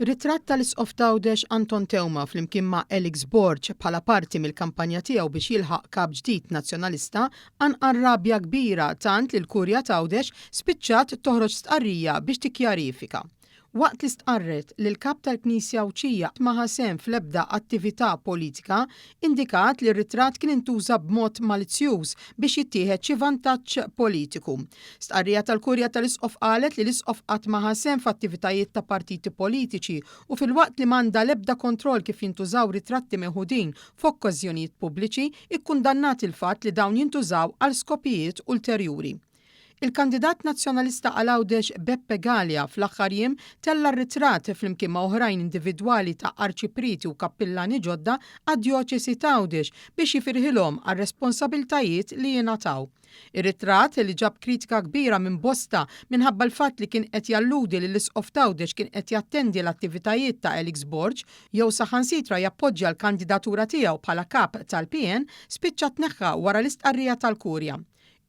Ritratt tal-Isqof t'Għawdex Anton Teuma flimkien ma' Alex Borg bħala parti mill-kampanja tiegħu biex jilħaq Kap ġdid Nazzjonalista qanqal rabja kbira tant li l-Kurja t'Għawdex spiċċat toħroġ stqarrija biex tikkjarifika. Waqt li stqarret li l-Kap tal-Knisja Għawdxija ma ħa sehem fl-ebda attività politika, indikat li r-ritratt kien intuża b'mod malizzjuż biex jittieħed xi vantaġġ politiku. Stqarrija tal-Kurja tal-Isqof qalet li l-Isqof qatt ma ħa sehem f'attivitajiet ta' partiti politiċi u filwaqt li m'għandha l-ebda kontroll kif jintużaw ritratti meħudin f'okkażjonijiet pubbliċi, ikkundannat il-fatt li dawn jintużaw għal skopijiet ulterjuri. Il-kandidat Nazzjonalista għal Għawdex Beppe Galea fl-aħħar jiem tella' r-ritratt flimkien ma' oħrajn individwali ta' arċiprieti u kappillani ġodda għad-Djoċesi t'Għawdex biex jifirħilhom għar-responsabiltajiet li jingħataw. Ir-ritratt, li ġab kritika kbira minn bosta minħabba l-fatt li kien qed jalludi li l-Isqof t'Għawdex kien qed jattendi l-attivitajiet ta' Alex Borg jew saħansitra jappoġġja l-kandidatura tiegħu bħala Kap tal-PN, spiċċa tneħħa wara l-istqarrija tal-Kurja.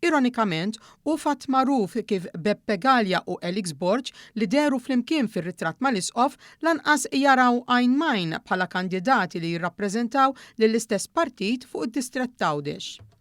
Ironikament, hu fatt magħruf kif Beppe Galea u Alex Borg, li dehru flimkien fir-ritratt mal-Isqof, lanqas jaraw għajn m'għajn bħala kandidati li jirrappreżentaw lill-istess partit fuq id-distrett t'Għawdex.